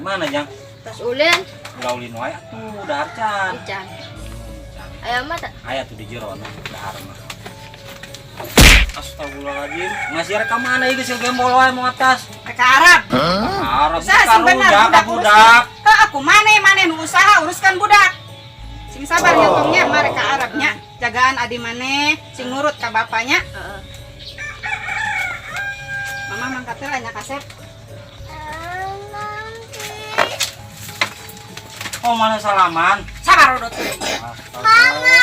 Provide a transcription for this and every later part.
Mana jang? Tos ulin. Ulah ulin wae atuh dahar can. Ican. Aya mah tak? Aya tuh di jero na dahar mah. Astagfirullahaladzim. Ngasih rek ka mana ieu geus gembol wae mau atas. Rek ka Arab. Arab Usaha sing bener budak budak. Heuh, aku maneh maneh nu usaha uruskan budak. Sing sabar ya tongnya mah rek ka Arab nya. Jagaan adi maneh sing nurut ka bapaknya. Heeh. Mama mangkat teh lah nya kasep. Oh mana salaman? Sabar odot. Mama.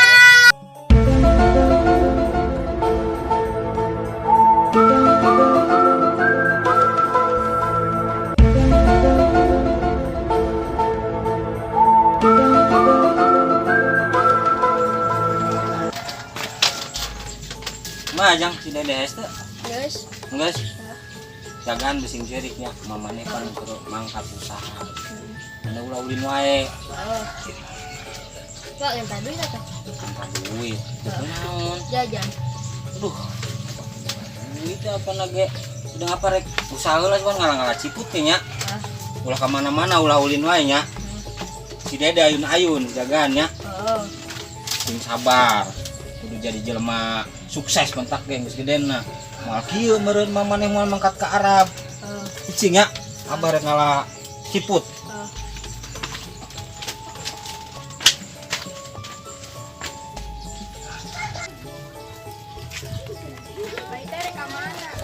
Ma jang si Dede teh. Geus. Geus. Jagaan besing jeriknya mamane kan keur mangkat usaha. Mana ulah ulin wae. Heeh. Pak ngenta duit atuh. Ngenta duit. Naon? Jajan. Aduh. Duit apa nage? Sedang apa rek? Usaha lah cuman ngalah-ngalah ciput nya. Ulah ka mana-mana ulah ulin wae nya. Si Dede ayun-ayun jagaan nya. Heeh. Sing sabar. Kudu jadi jelema sukses mentak ge geus gedena. Moal kieu meureun mamane moal mangkat ka Arab. Heeh. Cicing nya. Abah rek ngalah ciput. Heeh.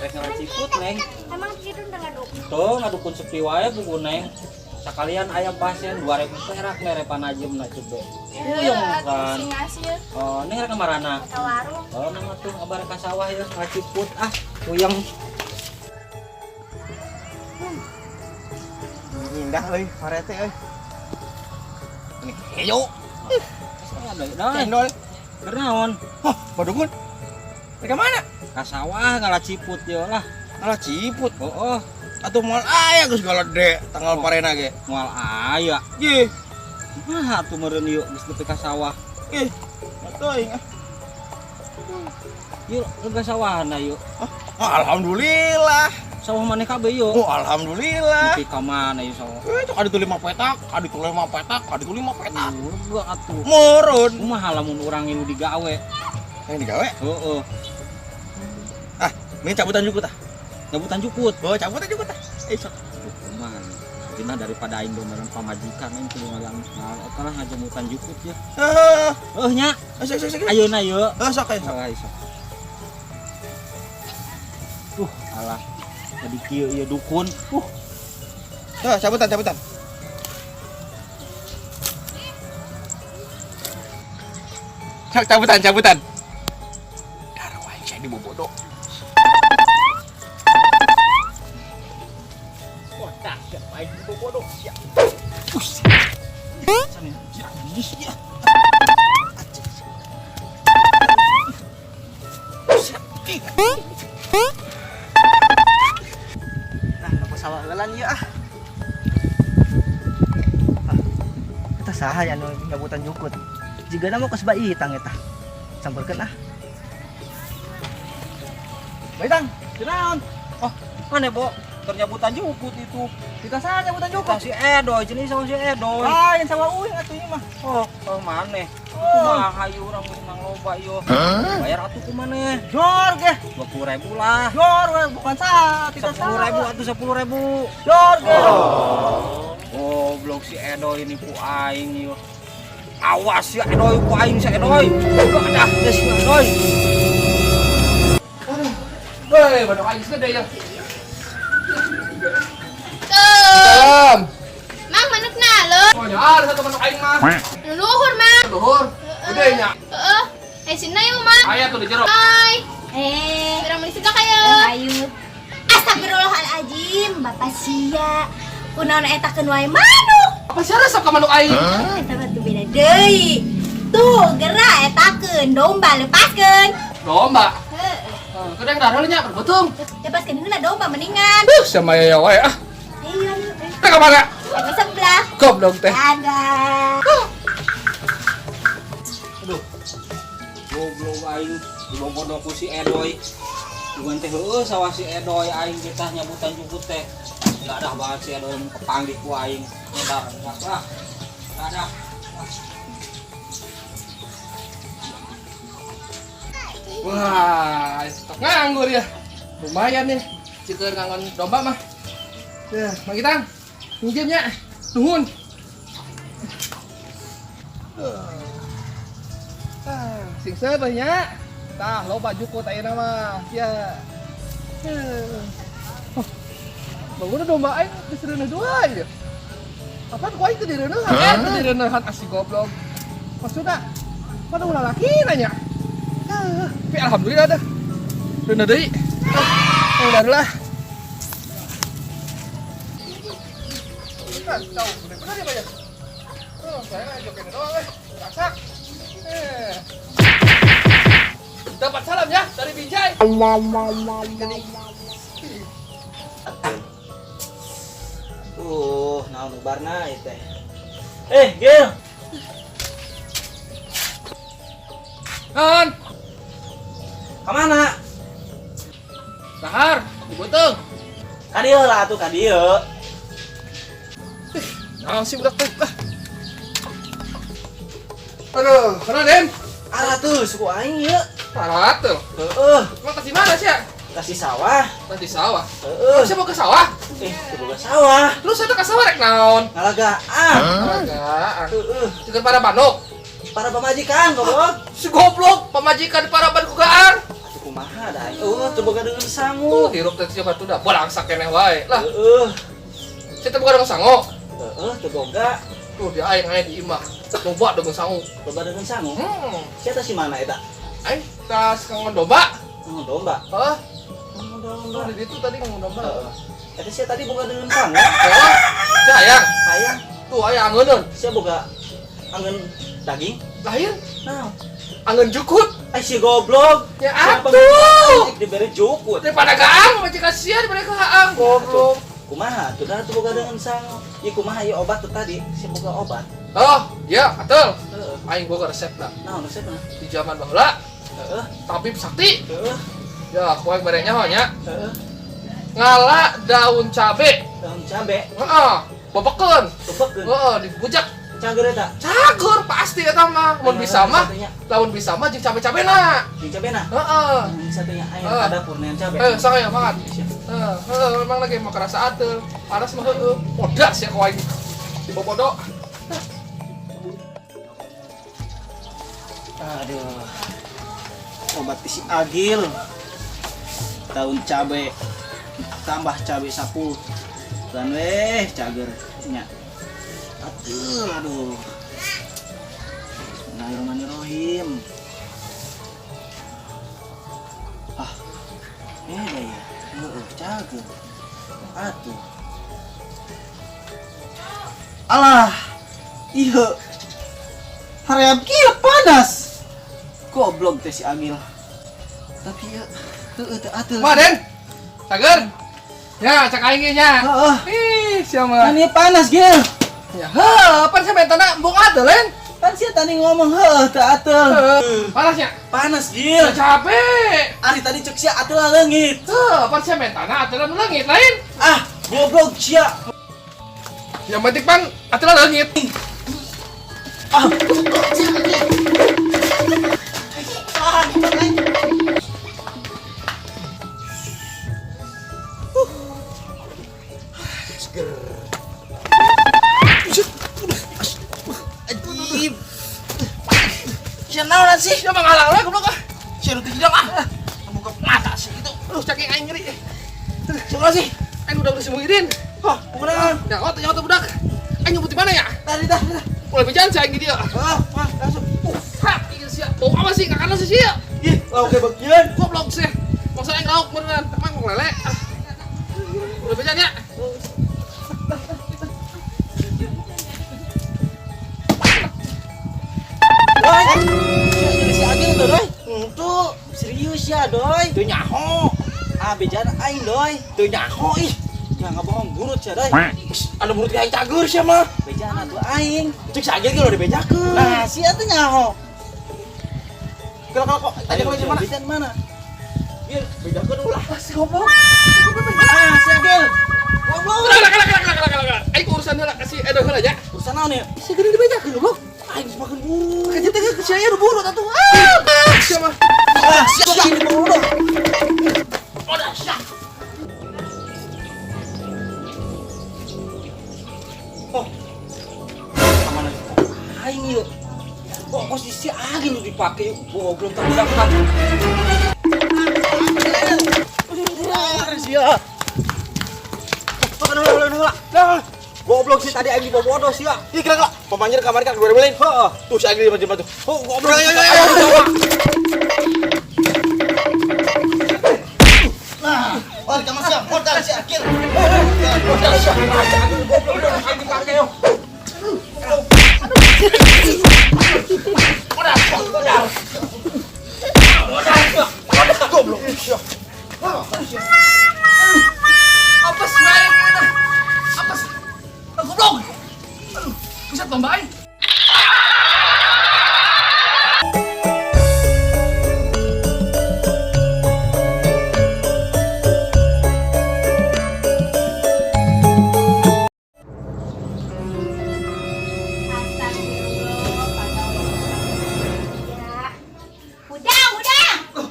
Rek ngalah ciput, Neng. Emang kitu udah ngaduk. Tuh ngadukun sepi wae buku Neng. Sekalian ayam pasien 2000 perak mere panajemna coba. Puyeng kan. Sing ngasih Oh, Neng rek ka marana? ka warung. Oh, nang atuh abah rek ka sawah ya ngaciput ah, puyeng. Indah euy, parete euy. Ini heyo. Cendol. Bernaon? Hah, badungun. Rek ka mana? Ka sawah ngalah ciput yo lah. Ngalah ciput. Oh, oh. Atuh moal aya geus galede tanggal parena ge. Moal aya. Ih. Mah atuh meureun ieu geus nepi ka sawah. Ih, atuh ah. Yuk, lega sawahna yuk. Oh, alhamdulillah. Sawah maneh kabeh yuk. Oh, alhamdulillah. Nepi ka mana ieu sawah? Itu ada tuh 5 petak, ada tuh 5 petak, ada tuh 5 petak. Lega atuh. Murun. Kumaha lamun urang nu digawe? Yang digawe? Heeh. Ah, mending cabutan jukut ah. Cabutan jukut. Oh, cabutan jukut ah. Eh, sok. Kumaha? Dina daripada aing domeran pamajikan aing kudu ngalang eta lah ngajemutan jukut ya. Heeh. Heuh nya. Sok sok sok. Ayeuna yeuh. Heuh sok ayo sok. Ayo sok. Alah. Jadi kieu ieu dukun. Tuh, cabutan cabutan. Sok cabutan cabutan. Darah wae sia dibobodo. Kocak sia wae dibobodo sia. Nah, apa sawah heulan ieu ah. Eta saha ya nu nyabutan jukut. Jigana mah kos bayi tang eta. Samperkeun ah. Bayi tang, kunaon? Oh, mana Bo? Ternyabutan jukut itu. Kita saha nyabutan jukut? Si Edoy, jenis sama si Edoy. Ah, yang sawah uing atuh ieu mah. Oh, oh maneh. Oh. Kumaha hayu urang geus mang loba ieu. Bayar atuh ku maneh. Jor ge. 20.000 lah. Jor we, bukan saha, tidak saha. 10.000 atuh 10.000. Jor ge. Oh, goblok si Edoy ini ku aing ieu. Awas ya Edoy ku aing si Edoy. Adah geus si Edoy. Woi, badok aing gede ya. Tuh. Mang manukna lho. Oh, nya ada satu manuk aing mah. Nu luhur, Mang. Luhur. Gede nya. Heeh. Eh sina yeuh, Mang. Aya tuh di jero. Hai. Eh, Urang meuli seblak ayo. ayo. Astagfirullahaladzim, Bapak sia. Kunaon eta keun wae manuk. Apa sih resep ka manuk aing? Eta mah tuh beda deui. Tuh, gerak etakeun domba lepaskeun. Domba. Heeh. Kedeng darah nya betung. Lepaskeun heula domba mendingan. Sama ya wae ah. Ayo, ayo. Teh ka mana? Ke sebelah. Goblok teh. Ada. Aduh. Goblok aing dibobodo ku si Edoy. Bukan teh heueuh sawah si Edoy aing getah nyabutan jukut teh. Dadah banget sih ada kepanggih ku aing. Nyebar lah. Dadah. Wah, stok nganggur ya. Lumayan nih. Ciker ngangon domba mah. Ya, Mang Itang. Minjemnya. Nuhun. Ah, sing seubeuh nya. Tah, loba jukut ayeuna mah. Ya. Oh, bangun domba aing geus reuneuh dua ieu. Apaan ku aing teu direuneuhan? Eh, teu direuneuhan asih goblok. Maksudna, mana ulah laki nanya? Tapi alhamdulillah dah. Reuneuh deui. Oh, barulah. Kan tahu bener ya, Pak ya? Oh, saya ngajokin doang eh. Rasak. Eh. Dapat salam ya dari Binjai. Naon barna ieu teh. Eh, Gil. Non, Ka mana? dahar, dibutuh. Ka dieu lah atuh ka dieu. Naon sih budak teh? Ah. Aduh, kenal Den? Arah tuh suku aing ieu. Parah tuh. Heeh, Emang kasih mana sih ya? kasih sawah. Kasih sawah. Heeh. Siapa mau ke sawah? Eh, teu boga sawah. Terus ada ke sawah rek naon? Ngalagaan. Enggak. Heeh. Juga para manuk. Para pamajikan goblok. Si goblok, pamajikan para ban kugaan. Atuh kumaha da aing? Eueuh, teu boga deungeun sangu. Hirup teh siapa tuh dah balangsak keneh wae. Lah, Heeh. saya teh boga deungeun sangu. Heeh, teu boga. Tuh dia aing aya di imah. Loba deungeun sangu. Loba deungeun sangu. Hmm. Sia teh si mana eta? Aing tas kangon domba. Ngangon domba. Hah? Ngangon domba. Tuh di ditu tadi kangon domba. Heeh. Eta sia tadi boga deungeun sangu. Heeh. Sia hayang. Hayang. Tuh aya angeuneun. Sia boga angeun daging. Lahir Nah, angeun jukut. ai si goblok. Ya Siapa atuh. dibere jukut. Daripada gaang majikan sia daripada gaang goblok. Kumaha tuh dah tuh boga deungeun sangu. Ieu kumaha ieu obat tuh tadi? Sia boga obat. Oh, ya, atul. Heeh. Aing boga resepna Naon resepna? di zaman baheula Heeh. tabib sakti. Heeh. Ya, ku aing bare nyaho nya. Heeh. Ngala daun cabe. Daun cabe Heeh, bebekeun. bebekeun. Heeh, dibujak. Cager eta. Cager pasti eta mah. Mun bisa mah, lamun bisa mah jeung cabe-cabena. Jeung cabena. Heeh. Jeung satunya aing Heeh. ka dapur nean cabe. Eh, sok aya makan. Siap. Heeh, heeh, memang lagi mau kerasa ateul. Panas mah heueuh. Bodas ya ku aing. Di bobodo. Aduh. Obat si Agil. Daun cabe tambah cabe 10. Dan weh cager nya. Aduh, aduh. Bismillahirrahmanirrahim. Ah. Beda ya. Heeh, cager. Atuh. Alah. Iya. Haream kieu panas. Goblok teh si Agil. Tapi ya heueuh teu ateul. Mah, Den. Cager. Ya, cak aing ge nya. Heeh. Ih, sia mah. Kan ieu panas, Gil. Ya, heuh, pan sia mentana embung ateul, Len. Kan sia tadi ngomong heueuh teu ateul. Heuh, panas nya. Panas, Gil. Capek. Ari tadi cek sia ateul leungit. Heuh, pan sia mentana ateul nu leungit lain. Ah, goblok sia. Yang penting pan ateul leungit. Ah. Ajib. Sia naon sih? Sia mah ngalang we goblok ah. Sia nu teu ah. Buka mata sih itu. Aduh, saking aing ngeri. Siapa sih? Aing udah si Muhyiddin. Hah, bukan. Ya, oh, ternyata budak. Aing nyebut di mana ya? Tadi dah, dah. Mulai bicara saya aing di dia. Ah, ah, langsung. Fuck, ieu sia. Bau apa sih? Kakana sih sia. Ih, lauk kayak bagian. Goblok sih. Masa aing lauk beneran. Emang mau lele. Ah. Udah bicara ya. Doi. Jadi si Agil tuh, Doi. Itu serius ya, Doi. Teu nyaho. Ah, bejana aing, Doi. Teu nyaho ih. Jangan ngebohong burut ya, Doi. Anu burut aing cager sia mah. Bejana tuh aing. Cek si Agil ge udah dibejakeun. Nah, sia tuh nyaho. Kalau kalau kok tadi kalau mana? Bejan mana? Gil, bejakeun ulah. Ah, si goblok. Ah, si Agil. Goblok. Kela kela kela kela kela kela. Aing urusan heula ka si Edo heula nya. Urusan naon ya? Si geuning dibejakeun goblok. Aing geus makan buru. Kajeun teh si aya nu buru atuh. Ah, sia mah. Ah, sia sini buru. Oh. Kamana aing ieu? Kok posisi aing nu dipake goblok tak budak kan. Sia. Goblok sih tadi aing dibobodoh sia. Ih, kira kira. Pemanjir kamar kan 2000 lain. Heeh. Tuh si aing di batu. Oh, goblok. Ayo, ayo, ayo. Nah, oh di kamar sia, modal sia, kill. Modal sia. Goblok aing dipake yo. Modal, modal. Modal, modal goblok. Apa sih aing? Apa sih? Goblok. Aduh, buset lomba aing. Astagfirullah, ya. Udang, udang.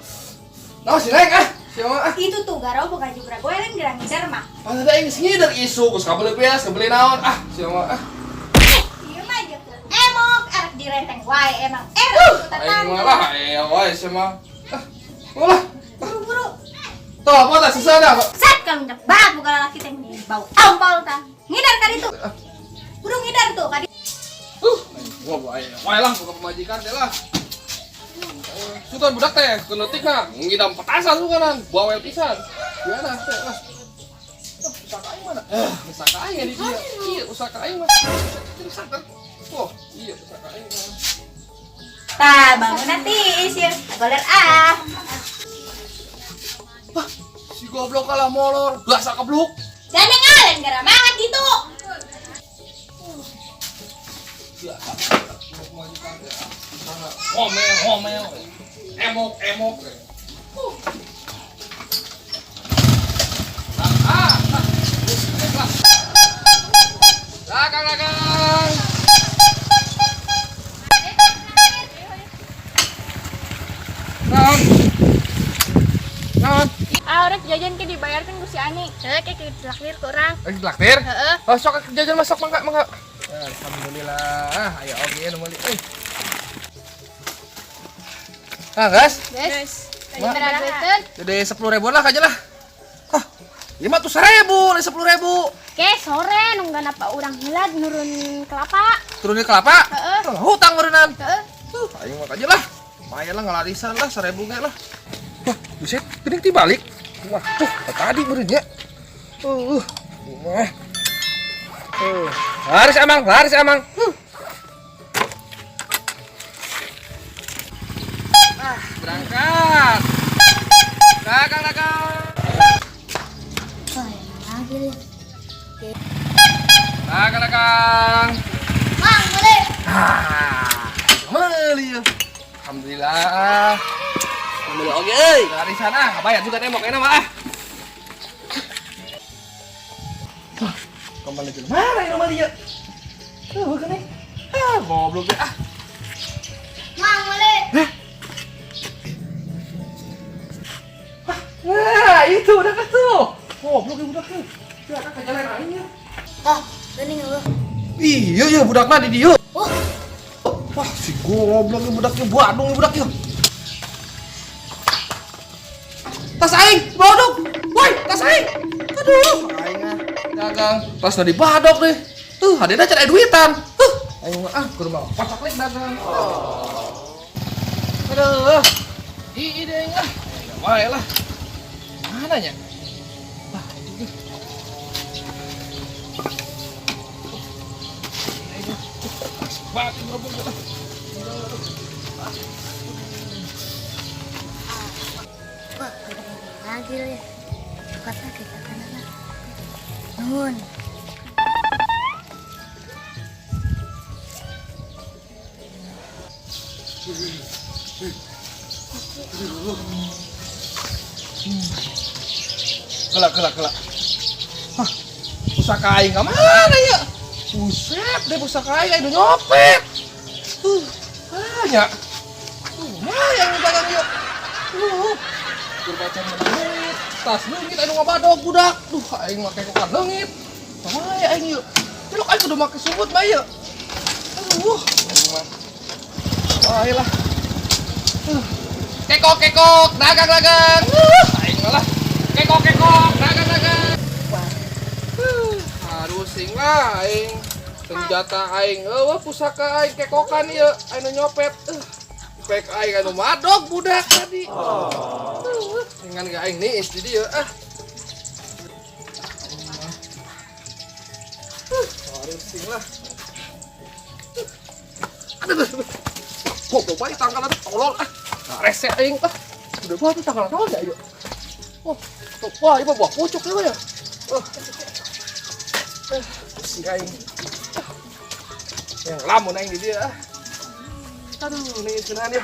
Nah, si Neng ah. Siapa ah? Itu tuh garo bukan juga gue lain gerang ngider mah. Pas ada aing geus ngider isu geus kabeli beas, kabeli naon ah, siapa ah. Ieu mah aja ke emok arek direnteng wae emang. Aing mah lah, aya wae sia mah. Ah, ulah. Buru-buru. Tuh, apa tak susah dah. Set kalau minta banget bukan laki teh nih bau ampol tah. Ngidar kan itu. Buru ngidar tuh kadi. Gua wae wae lah buka pemajikan teh lah. Sutan budak teh keleutik mah ngidam petasan sukanan, bawel pisan. Gimana teh lah. Pusaka aing mana? Pusaka aing di dia. Iya, pusaka aing mah. Pusaka. Oh, iya pusaka aing mah. Tah, bangun nanti sih. Goler ah. Wah, si goblok kalah molor, biasa kebluk. Dan ngalen gara banget gitu. Biasa. Ngomel, ngomel. Emok, emok. Ah, ah. Dagang, dagang. Naon? Naon? Ah, rek jajan ke dibayarkan ku si Ani. Heeh, kayak ditraktir ke orang. Rek ditraktir? Heeh. Oh, sok jajan masuk mangga, mangga. Alhamdulillah, ayo oge nu meuli euy. Ah, guys. Guys. Jadi 10.000 lah aja lah. Hah, 500.000, 10.000. Oke, sore nunggu napa urang heula nurun kelapa. Turunin kelapa? Heeh. Hutang meureunnan. Heeh. Aing mah aja lah. Lumayan lah ngelarisan lah 1.000 ge lah. Wah, buset, geuning tibalik. Wah, tuh tadi meureun nya. Wah. Laris emang, laris emang. Ah, berangkat. Dagang, dagang. Dagang, dagang. Mang, boleh. Ah, beli ya. Alhamdulillah. Beli oge euy. Dari sana, bayar juga tembok enak mah. Wah, kembali ke mana ini rumah dia? Tuh, bukan nih. Ah, goblok deh. Ah. Mang, boleh. Hah? Wah, itu udah tuh. Goblok ya budak tuh. Ya, kan jalan aing ya. Oh, geuning eueuh. Iya, iya budakna di dieu. Oh. Wah, si goblok ya budaknya, badung ya budaknya. Tas aing, badok. Woi, tas aing. Aduh, aing ah. Dagang, tasna dibadok deh. Tuh, hadena can aya duitan. Tuh, aing mah ah ke rumah pacaklik dagang. Aduh. Ih, deh ah. Ya wae lah. Mana nya? Wah, itu. Batu berobok lah. Wah, lagi ya. Cepat lagi kakak. Nuhun. Kelak, kelak, kelak. Hah, Pusaka aing ka mana ya? Buset deh pusaka aing aing nyopet. Ah nya. Lumayan dagang ieu. Keur baca menang duit, tas leungit anu ngabadog budak. Duh, aing make kokan leungit. Kumaha aing ieu? Cilok aing kudu make sumput mah ieu. Aduh, aing mah. Wah, lah. Kekok kekok, dagang dagang. Aing mah lah. Kekok kekok, dagang dagang. Aduh sing lah aing. Senjata aing eueuh pusaka aing kekokan ieu, aing nu nyopet. Pek aing anu madog budak tadi. Dengan ge aing niis di dieu ah. Aduh sing lah. Aduh, aduh. Goblok bae tangkalan teh tolol ah. Rese aing ah. Udah buah tuh tangkalan naon ya ieu? Wah, tuh, wah, ieu mah buah pucuk ieu ya. Pusing aing. Yang lamun aing di dieu ah. Aduh, nih cenah ya.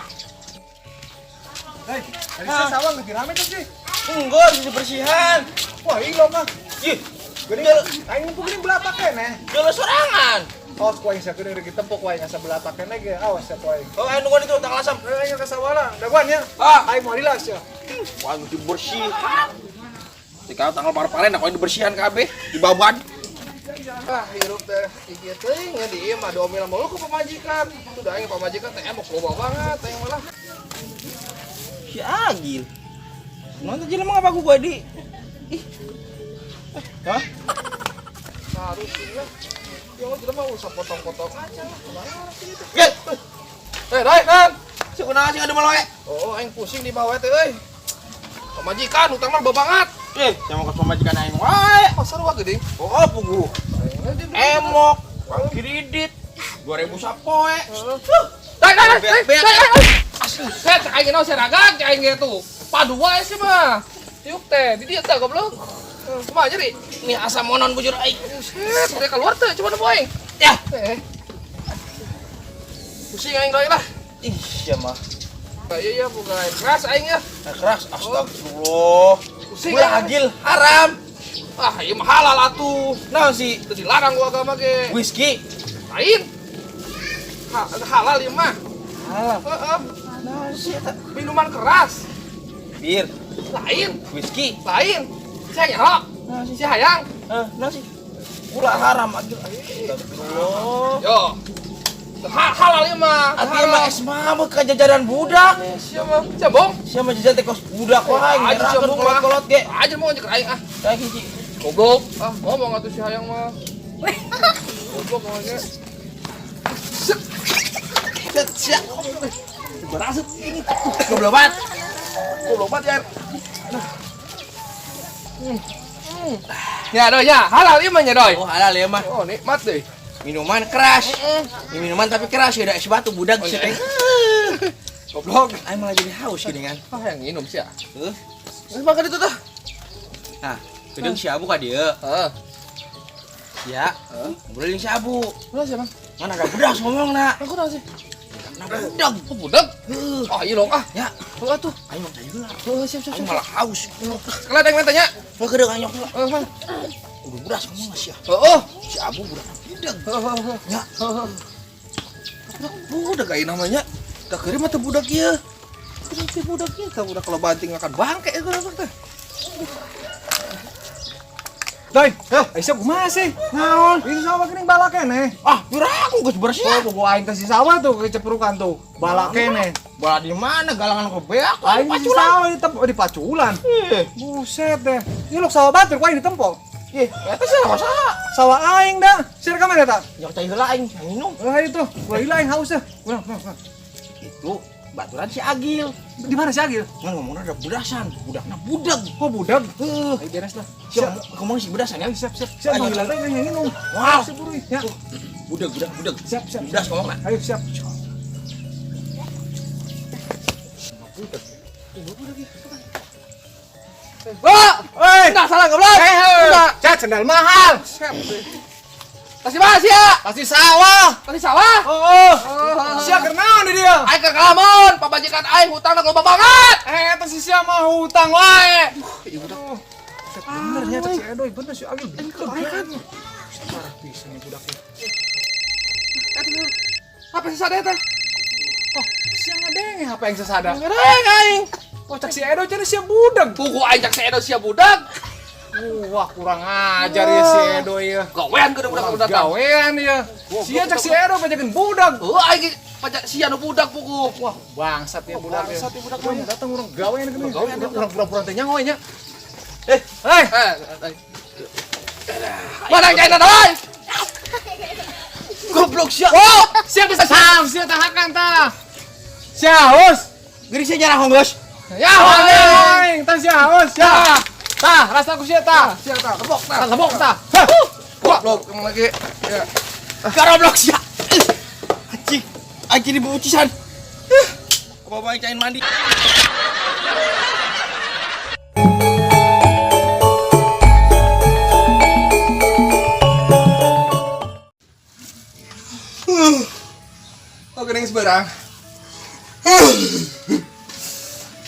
Hei, tadi saya sawah lagi rame tuh sih. Enggak, bisa bersihan. Wah, iya mah. Ih, Gini, aing ngumpul gini belatak keneh. Jalan sorangan. Oh, ku aing sakeun lagi tempok ku aing asa belatak keneh ge. Awas ya ku aing. Oh, aing nungguan itu tanggal asam. Eh, aing ka sawah lah. Daguan ya. Ah. Aing mau dilas ya. Wah, dibersihan. Jika tanggal parparen aku dibersihan kabeh, dibaban. Ah, hirup teh ieu teuing nya di ieu mah diomel mulu ku pamajikan. Tuh da aing pamajikan teh emok loba banget aing malah. Si Agil. Nonton jelema apa gua di? Ih. Hah? Harus ini lah. Yang jelema usah potong-potong aja lah. Kemana sih itu? Gel. Eh, dai, kan. Si kunaon sih ngadu maloe? Oh, aing pusing di bawah teh euy. Pamajikan utang mah loba banget. Eh, sama kos pamajikan aing wae. Pasar wae geuning. Oh, puguh. Emok, uang kredit, 2000 sapoe. Dai, dai, dai, Beak, beak. dai, dai. Buset, aing naon seragang aing ge tuh. Padu wae sih mah. Tiuk teh, di dieu teh goblok. Kumaha jadi? Ini asa monon bujur aing. Buset, teh keluar teh coba aing. Ya. Eh. Pusing aing doi lah. Ih, ya mah. Iya iya bukan keras aing ya. Nah, keras, astagfirullah. Pusing Gua aing. Agil haram. Ah, ieu mah halal atuh. Naon sih? Teu dilarang gua agama ge. Whisky. Lain. Halal ieu mah. Halal. Heeh. Naon sih eta? Minuman keras. Bir, Lain, whisky. lain. Saya nyaho. Naon sih? Si hayang. Hah, naon sih? Gula haram Agil. Astagfirullah. Yo. Halal ieu mah. Atuh mah es mabuk ka jajaran budak. Siapa mah? Cembong. Siapa jajan teh kos budak wae, Aja ngerakeun cembung mah. kolot-kolot ge. Aja mau nyeker aing ah. Kayak hiji. Goblok. Ah, ngomong atuh si hayang mah. Goblok ngomongnya. Set, siap. Berasut ini. Goblok banget. Goblok banget ya. Ya doi ya, halal ieu mah nya doi. Oh, halal ya mah. Oh, nikmat deh. Minuman keras. Ini minuman tapi keras ya, ada es batu budak Oh, sih. iya. Goblok. Aing malah jadi haus gini kan. Ah, yang minum sih ya. Heuh. Geus makan itu tah. Nah, kedeung si Abu ka dieu. Heeh. Ya. Ngobrol jeung si Abu. Ulah siapa? Mana ada budak ngomongna. Aku naon sih? Nah, budak. Oh, budak. Heuh. Ah, iya dong ah. Ya. Heeh atuh. Aing mau cai heula. Heeh, siap siap Aing siap. malah haus. Sekalian aing tanya. Heuh kedeung aing nyok heula. Heeh, Mang. Udah budak ngomong sih ya. Heeh. Si Abu budak budak. Heeh. Ya. Heeh. Budak budak aing namanya. Da keur mah teu budak ieu. Keur teu budak ieu tah budak kalau banting akan bangke ieu budak teh. Doi, Aisyah kumaha sih? Naon? Itu sawah geuning balak keneh. Ah, piraku geus bersih. Oh, bogo aing teh si sawah tuh keceprukan tuh. Balak keneh. Bola di mana galangan ke beak? Aing di sawah di tempo di paculan. Ih, Buset deh. Ini lok sawah batur ku aing ditempo. ih, eta sawah saha? Sawah aing dah. Sir ka mana eta? Nyok cai heula aing minum. Lah itu, gua heula aing haus deh. Ulah, ulah, ulah. Itu baturan si Agil. Di mana si Agil? Ngan ngomongna ada bedasan, budakna budak. Oh, budak. Heuh. Ayo beres lah. Siap, ngomong si bedasan ya. Siap, siap. Siap, Ayo. manggil teh yang minum. Wah. Siap, buru. Ya. Budak, budak, budak. Siap, siap. Budak ngomongna. Ayo, siap. Wah, Oi, enggak salah goblok. Enggak. Cat sendal mahal. Siap. Kasih mana sih ya? Pasti sawah. Kasih sawah. Oh, oh. Sia kernaon di dia? Aing ke kalamun, pamajikan aing hutangna loba banget. Eh, eta si sia mah hutang wae. Iya budak. Bener nya cek si Edoy, bener si Agil. Bener kan? Parah pisan ya budak ya. Eta apa sesada eta? Oh, sia ngadenge HP yang sesada. Ngadeng aing. Oh, cak si Edo cenah sia budak. Pugu aing cak si Edo sia budak. Wah, kurang ajar ya si Edo ya. Gawean ke budak budak. Gawean ya. Sia cak si Edo pajakeun budak. Heuh aing pajak sia nu budak pugu. Wah, bangsat ya budak. Bangsat ya budak. Wah, datang urang gawean geuning. Gawean, Urang pura-pura teh nyangoy nya. Eh, Hei, Eh, eh. Mana yang kain oi? Goblok sia. oh, sia bisa sam, sia tahakan tah. Sia haus. Geuning sia nyarah hongos. Ya, aing, tah sia haus, ya. Tah, rasa aku sia tah. Sia tah, lebok tah. Tah lebok tah. Goblok emang lagi. Ya. Garoblok sia. Anjing, anjing dibucisan. Apa aing cain mandi. Oh, geuning seberang.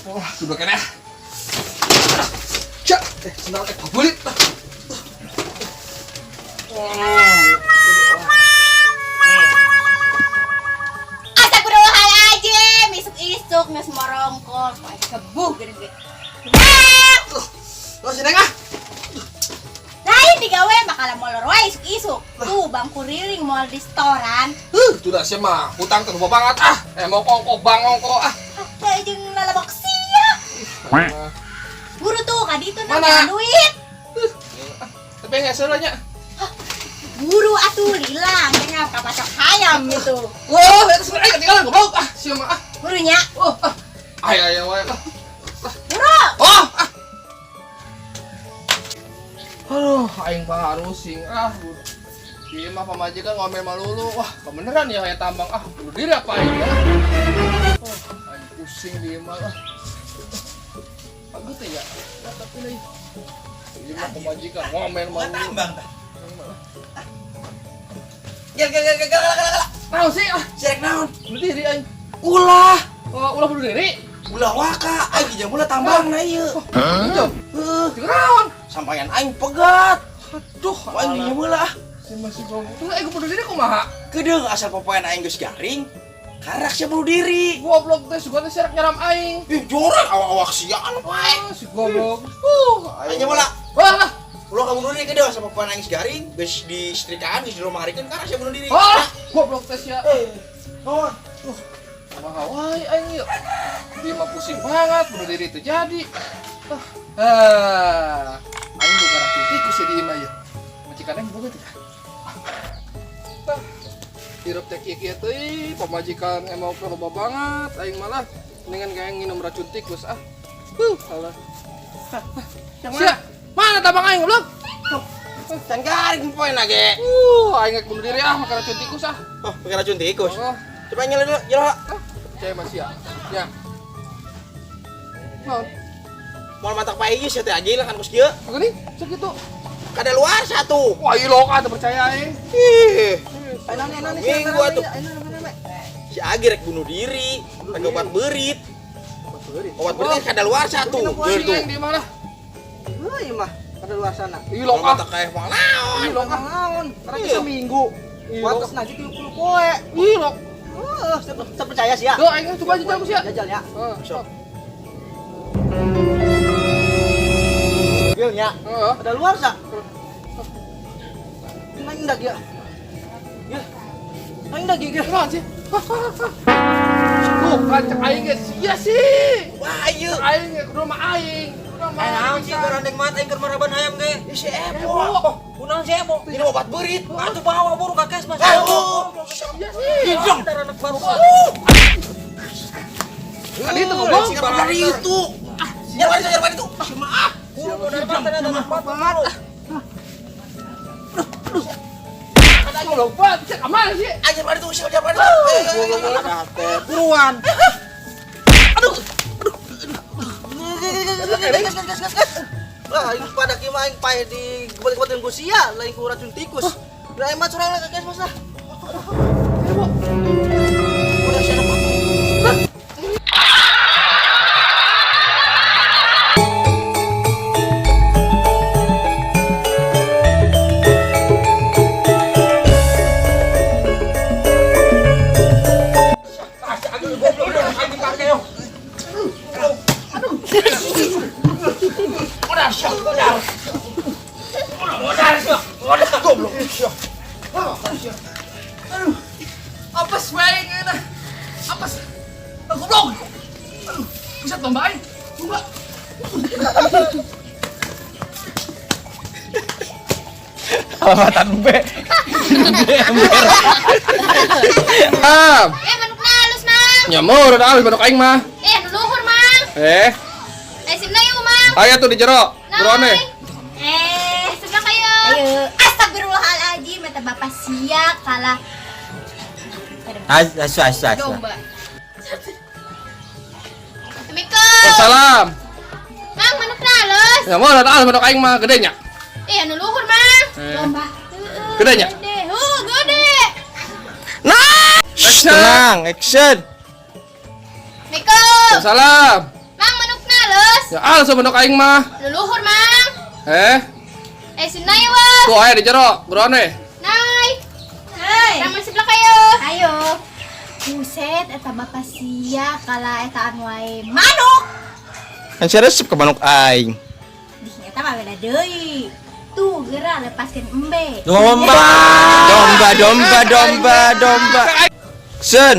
Wah, sudah kena. Cak, sendal bulit. Astagfirullahaladzim, isuk-isuk geus morongkol, poe kebuh gede. Lo sini ah. Lain digawe bakal molor wae isuk-isuk. Tuh bangku riling moal di setoran. Sudah sih mah, hutang teh loba banget ah. Mau kongko bang kongko ah. Teu jeung lalebok sia. Buru tuh ka ditu Mana? nanya duit. Tapi hese lah nya. Buru atuh lila, kayaknya kapacok hayam gitu. Wah, itu sebenarnya ketinggalan goblok ah, sia mah ah. Burunya, Oh, ah. Ay ay wae lah. buru. Oh, ah. Aduh, aing baru sing ah. Ieu mah pamajikan ngomel malulu. Wah, kebeneran ya aya tambang ah. Bunuh diri apa aing ya? Oh, aing pusing di mah ah. Bagus teh ya. Ya, tapi lain. Ieu mah pamajikan ngomel malulu. Tambang tah. Gel gel gel gel gel gel gel. Naon sih ah? Sia rek naon? Bunuh diri aing. Ulah. Oh, ulah bunuh diri. Ulah waka, aing jeung ulah tambang na ieu. Heuh. Heuh, Naon? sampayan aing pegat. Aduh, Aing jeung ulah. Si masih goblok. Terus aing bunuh diri kumaha? Kedeung asal popoean aing geus garing, karak sia bunuh diri. Goblok teh sugan teh siarek nyaram aing. Ih, jorang awak-awak siaan wae. Ah, si goblok. Aing bola. Wah, Ulah kamu bunuh diri kedeung asal popoean aing geus garing, geus di setrikaan, geus di rumah harikeun karak sia bunuh diri. ah, goblok teh sia. Naon? Kumaha wae aing ieu. Dia mah pusing banget bunuh diri itu jadi. Ah, aing boga racun tikus ya di imah ieu. Majikan aing boga teh. Ah, hirup teh kieu-kieu teh, pamajikan emang loba banget, aing malah mendingan kayak nginum racun tikus ah. Alah. Sia, mana tabang aing goblok? Can garing popoean ge. Aing rek bunuh diri ah makan racun tikus ah. Oh, pakai racun tikus. Oh, Coba nyala dulu, nyala. percaya masih ya. Ya. Naon? Moal matak pae ieu sia teh aja lah kan kos kieu. Aku nih, segitu. Kada luar satu. Wah, iya lo kan percaya aing. Ih, Ayo minggu atuh. Si Agi rek bunuh diri, pakai obat beurit. Obat beurit kada luar satu. Pusing Tuh. aing di mana? Heuh, ieu mah kada luar sana. Ih, lo Moal ah. matak kae moal naon. Ih, lo ah. Naon? Karena Iya. bisa minggu. Iya. Wates lagi 30 poe. Ih, lo. Heuh, saya percaya sih ya. Tuh, aing coba jajal ku sia. Jajal ya. Heeh, Sok. Bilnya. Heeh. Ada luar sa. Nang dak ya. Ya. Nang dak ya. Naon sih? Tuh, kan cek aing ge sia sih. Wah, ieu. Aing ge kudu mah aing. Kudu mah Eh, naon sih garandeng mata aing keur maraban hayam ge. Ih, si Ebo. Kunaon si Ebo? Ini obat beurit. Atuh bawa buru ka kesmas. Eh, oh. Sia sih. Hidung. Anak baru. Tadi itu goblok. Siapa dari itu? Nyarwan itu, nyarwan itu. Maaf. Buru bener anak baru. Goblok banget. Cek aman sih. Ah, nyarwan itu, siapa nyarwan itu? Buruan. Gas gas gas gas. Lah, aing pada kieu mah aing pae di gebet-gebetin ku sia, lain ku racun tikus. Lah aing mah curang lah ka kesmas lah. Udah siapa? Goblok. Aduh, buset domba aing. Domba. Alamatan B. Ah, Eh, manukna halus, Mang. nyamur udah halus manuk aing mah. Eh, nu luhur, Mang. Eh, Eh, simna yuk, Mang. aya tuh di jero. Buruan Nay. eh. Eh, Sebelah kayo. ayo. Astagfirullahaladzim, eta bapak sia kalah Asu asu asu. Domba. Assalamualaikum. Salam. Mang, manukna halus. Nyamur udah halus manuk aing mah gede nya. Eh, anu luhur, Mang. Eh. domba. Gede nya? Gede. Huh, gede. Action. Tenang, action. Assalamualaikum. Salam. Mang, manukna halus. Ya halus manuk aing mah. Nu luhur, Mang. Eh, Eh, simna yuk, Wah. tuh aya di jero. Buruan eh. Nay. Hei. Ramen sebelah kayo. Ayo. Buset, eta bapak sia kalah eta anu wae manuk. Kan sia resep ke manuk aing. Dih, eta mah beda deui. Tuh, geura lepaskeun embe. Domba. Domba, domba, domba, domba. Action.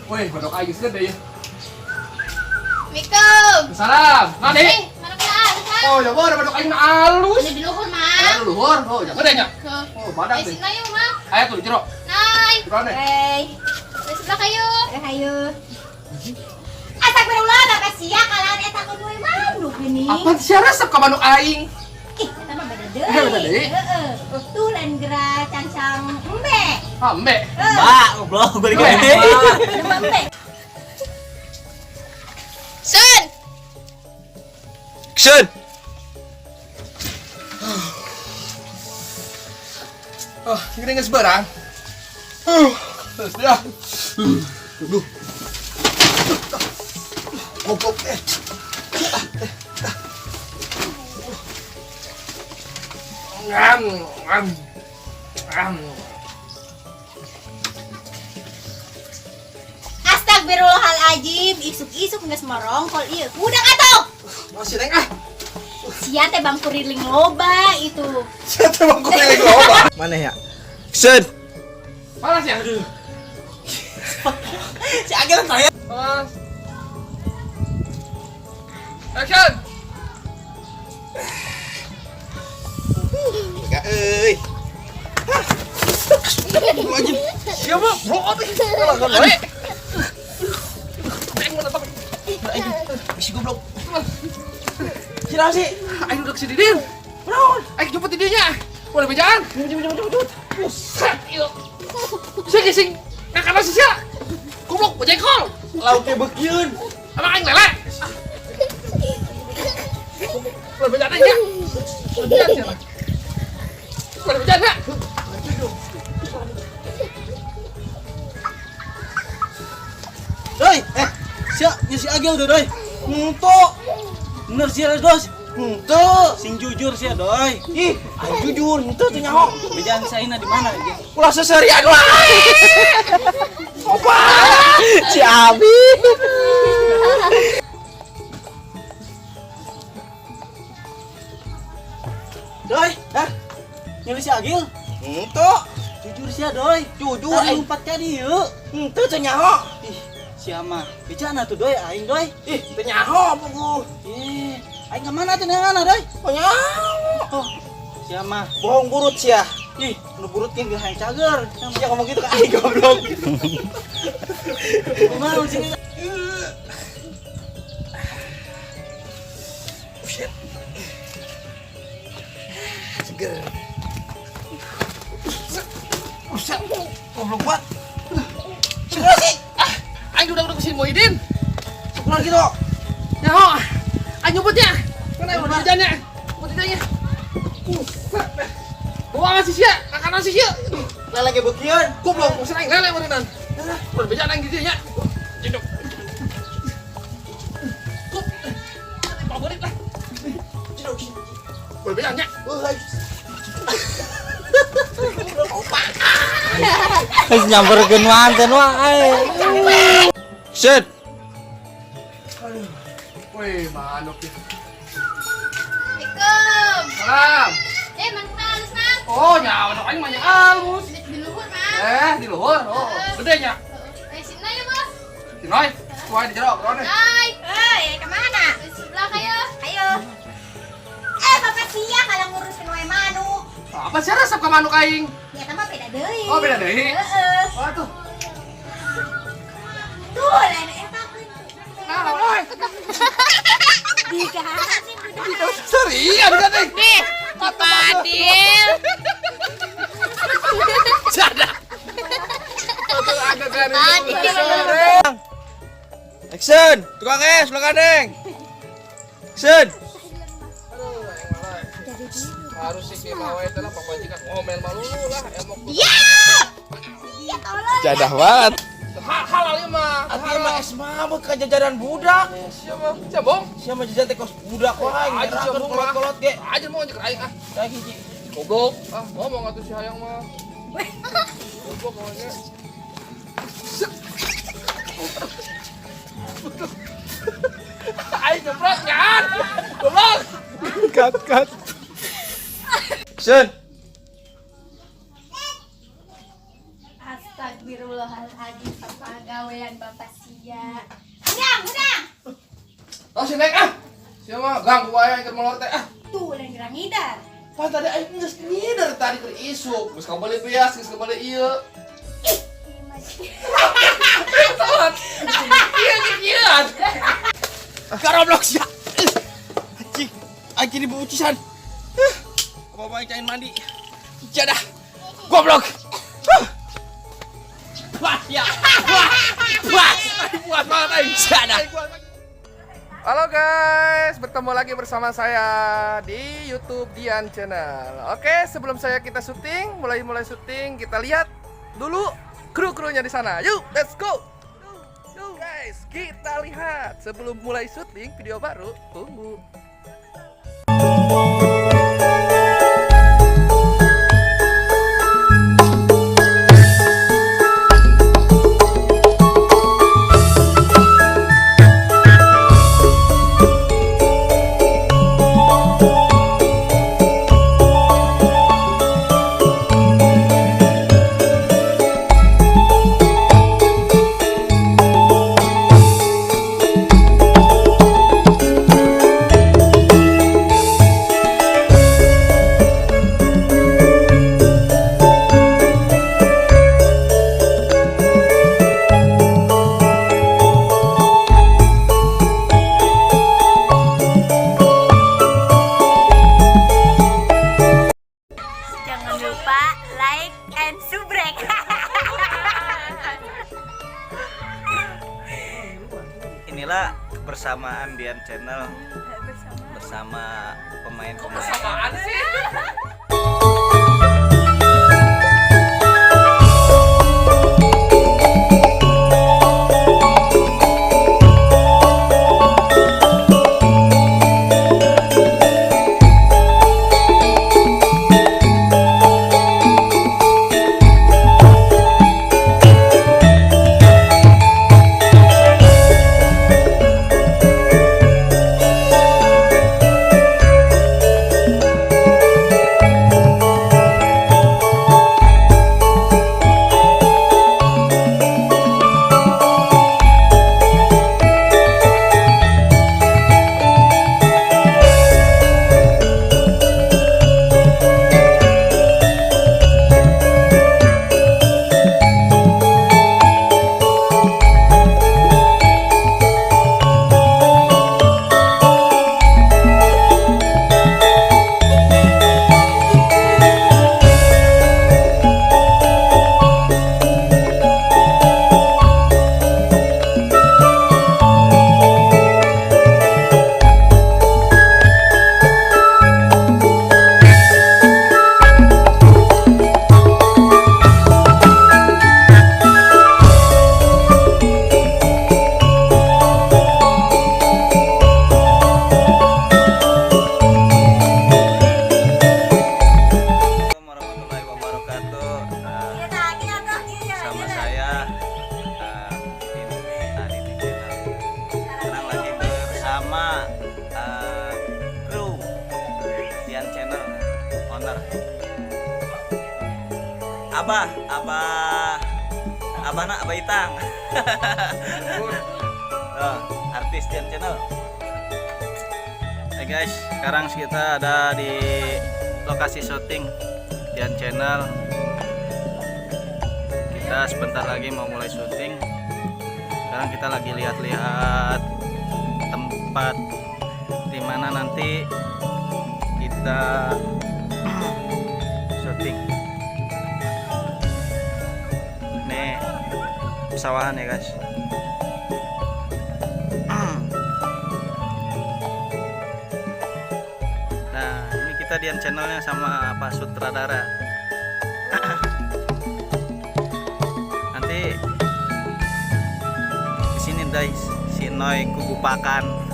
Wih, manuk aing geus gede ya. Assalamualaikum. Salam. Nani? Eh, manukna halus, Mang. Oh, ya boleh manuk aing mah halus. Anu di luhur, Aya Mang. nu luhur. Oh, ya gede nya. Huh. Oh, badak Eh, deh. simna yuk, Mang. Aya tuh di jero. Nay. Buruan eh. Hei. Eh, sebelah kayo. Ayo. Astagfirullah, bapak sia kalah eta anu wae manuk gini. Apa sia resep ka manuk aing? Ih, eta mah beda deui. Eh, beda deui. Heeh. Tuh lain geura cancang embe. Ah, embe. Mbak, goblok balik gede. Domba embe. Sun. Action. Oh, gini geus beurang. Terus dia. Duh. Goblok eh. Ngam, ngam. Ngam. Astagfirullahaladzim, isuk-isuk geus morongkol ieu. Budak atuh. Masih neng ah. Sia teh bang kuriling loba itu. Sia teh bang kuriling loba. Mana ya? Action. Panas ya? Si Agil saya. Panas. Action. Enggak euy. Siapa? Bro, apa? Kalah kan. Aing mau tetap. Bisi goblok. Sira sih. Aing udah kesini din. Naon? Aing jemput di dinya. Boleh bejaan? Jemput, jemput, jemput. Buset, ieu. Sia gesing ngakana si sia. Goblok, bejekol. Lauknya bekieun. Emang aing lele. Boleh bejaan aing ya? Boleh bejaan sia. Boleh bejaan ya? Doi, eh, sia, nya si Agil tuh, Doi. Henteu. Bener sia, Dos. Henteu, sing jujur sia, Doi. Ih, aing jujur, henteu teu nyaho. Bejaan saina di mana ge? Ulah seserian wae. Opa. Si Abi. Doi, hah? Nyali si Agil? Henteu. Jujur sia, Doi. Jujur Tadi aing. lompat ka dieu. Henteu teu nyaho. Ih, sia mah. Bejaan atuh, Doi, aing, Doi. Ih, teu nyaho puguh. Ih, aing ka mana tuh neangan, Doi? Oh nyaho. Oh, sia mah. Bohong burut sia. Ih, nu burut ge hayang cager. Sia ngomong gitu ke aing goblok. Kumaha sih? Buset. Seger. Buset, goblok banget. Seger sih. Ah, aing udah kesini Muhyiddin. Seger gitu. Nyaho. Aing nyebutnya. Mana yang udah hujannya? Mau tidaknya? Buset. Bawa nasi sia, makan nasi sia. Lele ge bekieun. Goblok, maksud aing lele meureunnan. Udah bejaan aing di dieu nya. Jendok. Kok. Favorit lah. Udah bejaan nya. Geus nyamperkeun manten wae. Set. Wih, manuk ya. Assalamualaikum. Salam. Eh, manukna halus, Mang. Oh, nyawa manuk aing mah nya alus. Di luhur, Mang. Eh, di luhur. Oh, gede nya. Eh, simna yuk, Wah. Cinoy, tuh di jero, bro nih. Hai. Hei, kemana? Di sebelah kayo. Ayo. Bapak sia kalau ngurusin wae manuk. Apa sih resep ke manuk aing? Ya mah beda deui. Oh, beda deui. Heeh. Waduh. Tuh, lain eta keun. Nah, oi. Dikasih budak. Serian kan nih? Nih, Padil. Jadah. Action, tukang es, belakang neng. Action. Harus sih mawe teh lah pamajikan ngomel malu lah emok. Iya. Iya tolol. Jadah banget. Halal ieu mah. Atuh mah es mah ka jajaran budak. Siapa? Siapa? Siapa jajan teh kos budak wae, ngerakeun kolot-kolot ge. Aja mau jeung aing ah. Cai hiji. Goblok. Ah, ngomong atuh si hayang mah. Goblok ngomongnya. Aing nyemprot kan. Goblok. Cut, cut. Action. Astagfirullahaladzim, pagawean bapak sia. Udang, udang. Oh, si Neng ah. Siapa ganggu wae keur molor teh ah. Tuh, lain gerang ngidar. Pan tadi aing geus ngider tadi keur isuk. Geus kabeli bias, geus kabeli ieu. Iya, iya. Garoblok sia. Anjing, anjing dibucisan. Apa aing cain mandi. Jadah. Goblok. Wah, ya. Wah. Wah. Puas banget aing. Jadah. Halo guys, bertemu lagi bersama saya di YouTube Dian Channel. Oke, sebelum kita syuting, mulai syuting, kita lihat dulu kru-krunya di sana. Yuk, let's go. Yuk guys, kita lihat sebelum mulai syuting video baru. Tunggu. Jangan lupa like and subrek. Inilah kebersamaan Dian Channel bersama pemain-pemain. Kebersamaan sih. Warahmatullahi wabarakatuh. Sama saya tim Aditi Channel. Sekarang lagi bersama kru Dian Channel owner. Abah, abah, abah nak, abah Itang. Oh, artis Tian Channel. Hey guys, sekarang kita ada di lokasi syuting Tian Channel. Kita sebentar lagi mau mulai syuting. Sekarang kita lagi lihat-lihat tempat di mana nanti kita syuting. Ini pesawahan ya, guys. Nah, ini kita di channelnya sama Pak Sutradara. Nanti di sini, guys, si Noy kugupakan.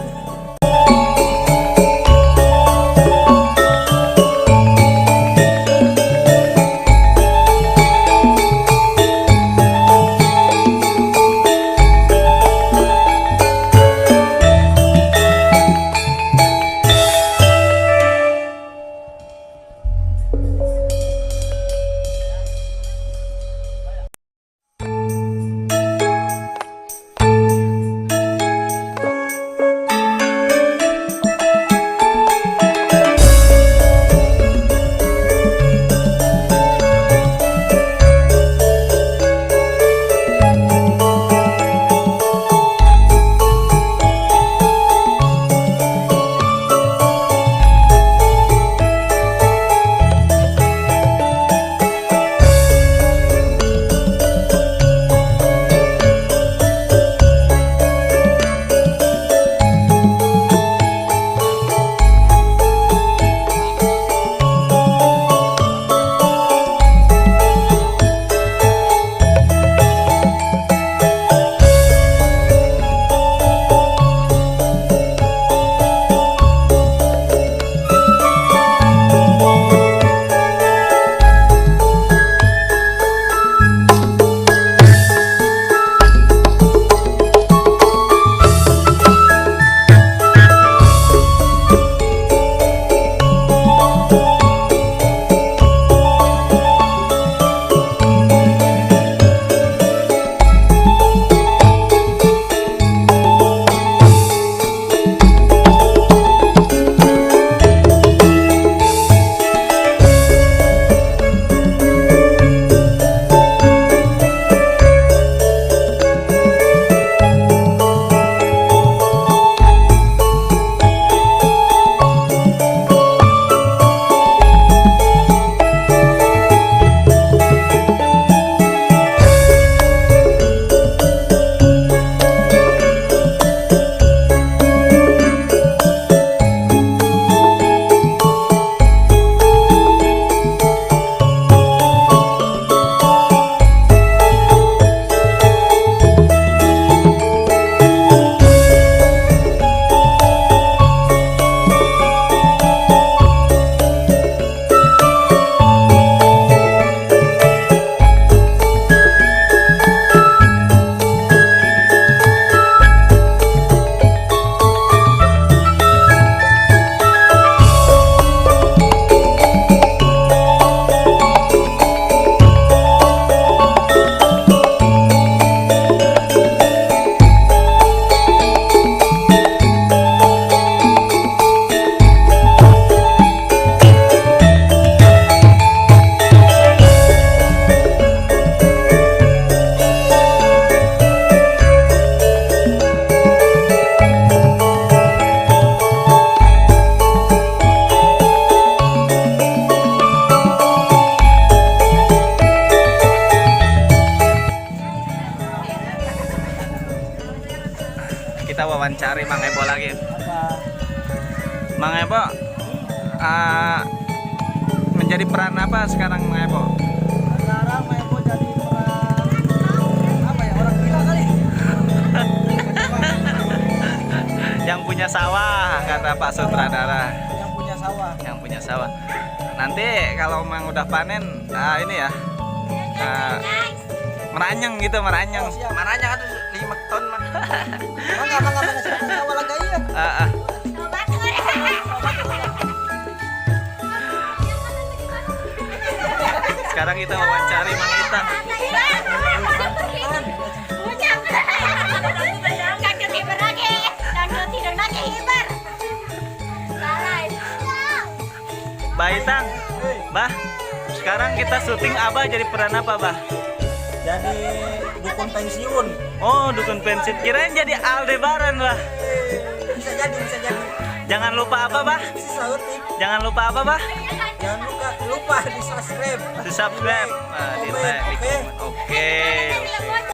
Kita wawancari Mang Ebo lagi. Mang Ebo, menjadi peran apa sekarang, Mang Ebo? Sekarang Mang Ebo jadi peran apa ya, orang gila kali. Yang punya sawah, kata Pak Sutradara. Yang punya sawah. Yang punya sawah. Nanti kalau Mang udah panen, ini ya, meranyeng gitu, meranyeng. Oh, siap. Meranyeng itu 5 ton mah. Mangga, mangga, mangga, sawah lagi ya. Ah, ah. Sekarang kita wawancari Mang Itang. Bah Itang, Bah, sekarang kita syuting Abah jadi peran apa, Bah? Jadi dukun pensiun. Oh, dukun pensiun. Kirain jadi Aldebaran, Bah. Bisa jadi, bisa jadi. Jangan lupa apa, Bah? Jangan lupa apa, Bah? Jangan lupa di subscribe. Di subscribe, di like, di komen. Oke. Oke.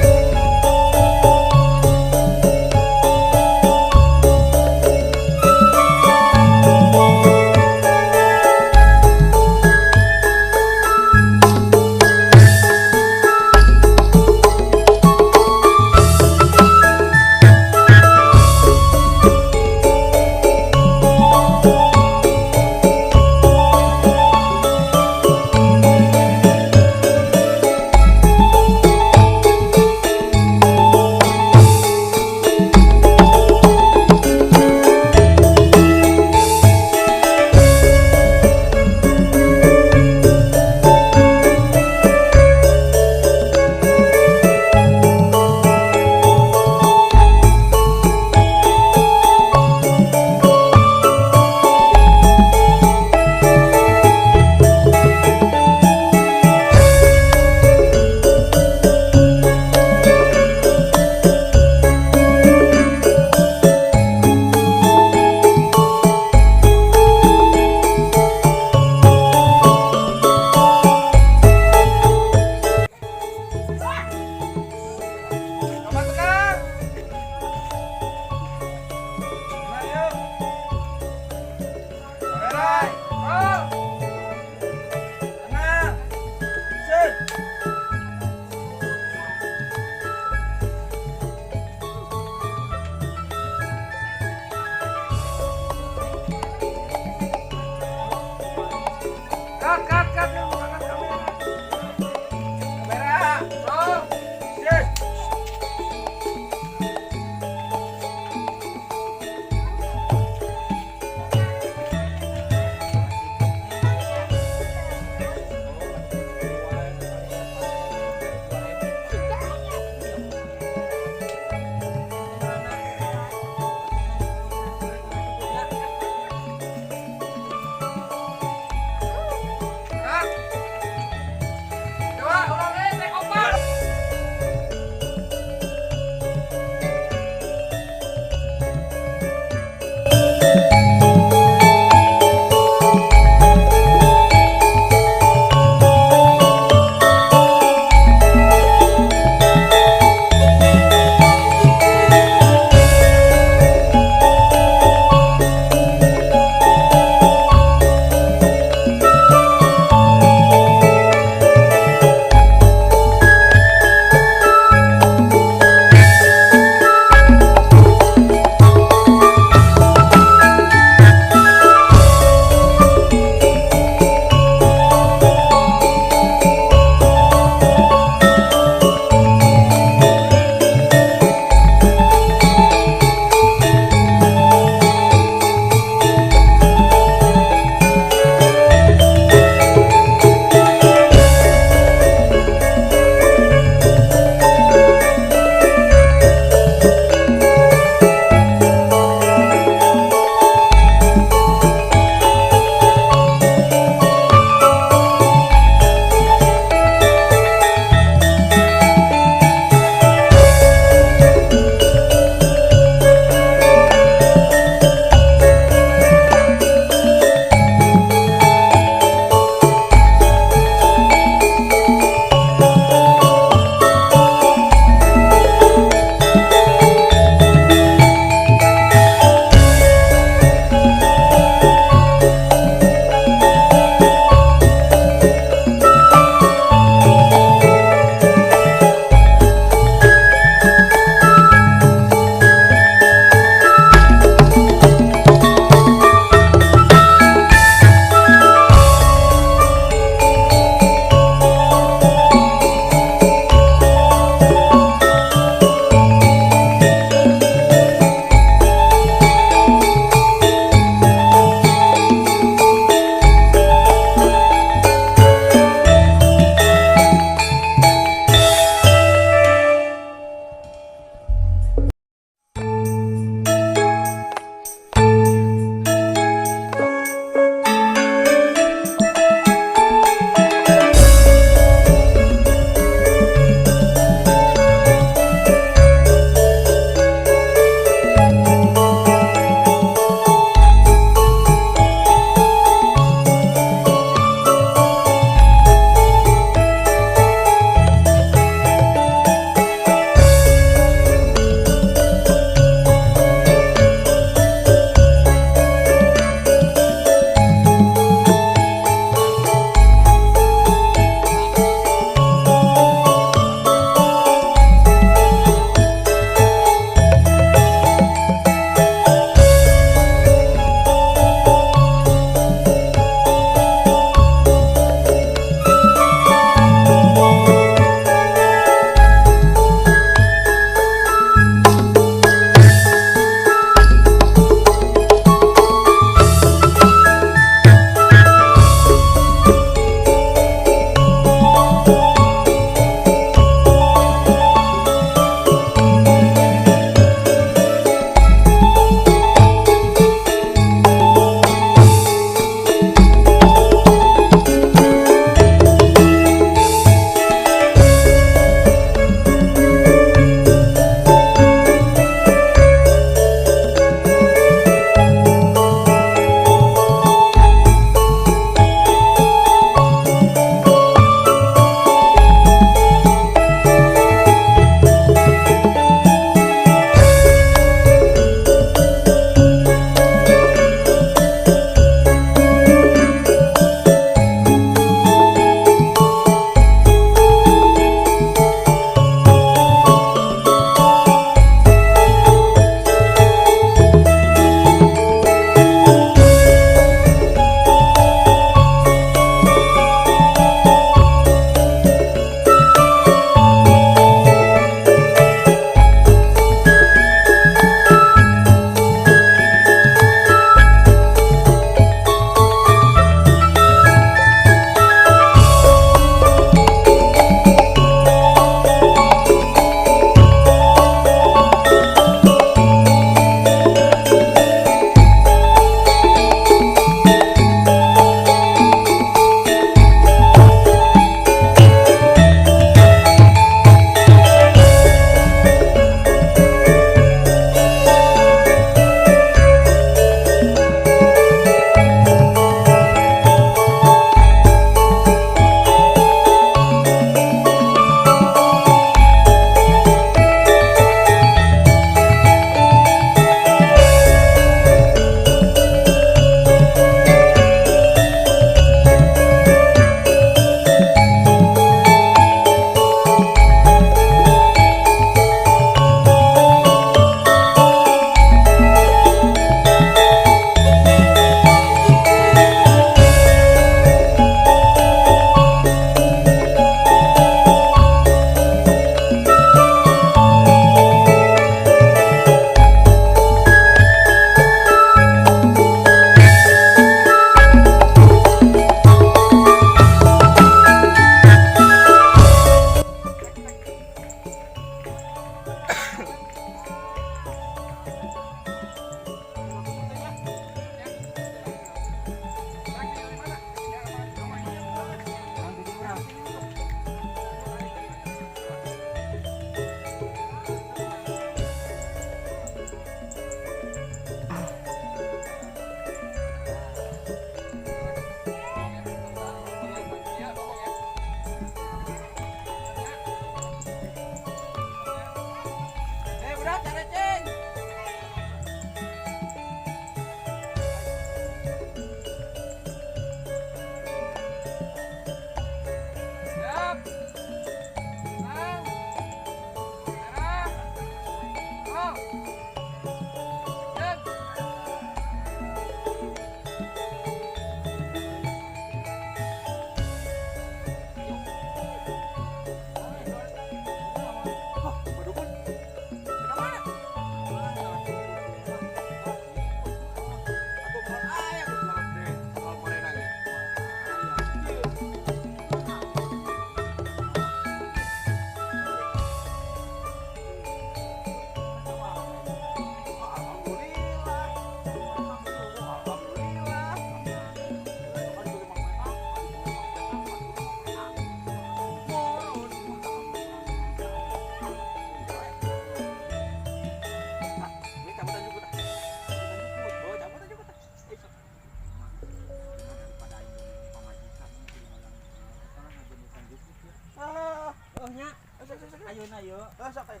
Sok. Ayeuna yeuh. Eh, sok ayo.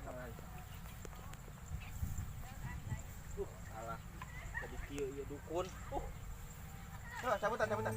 Sok. Alah. Jadi kieu ieu dukun. Sok, cabutan, cabutan.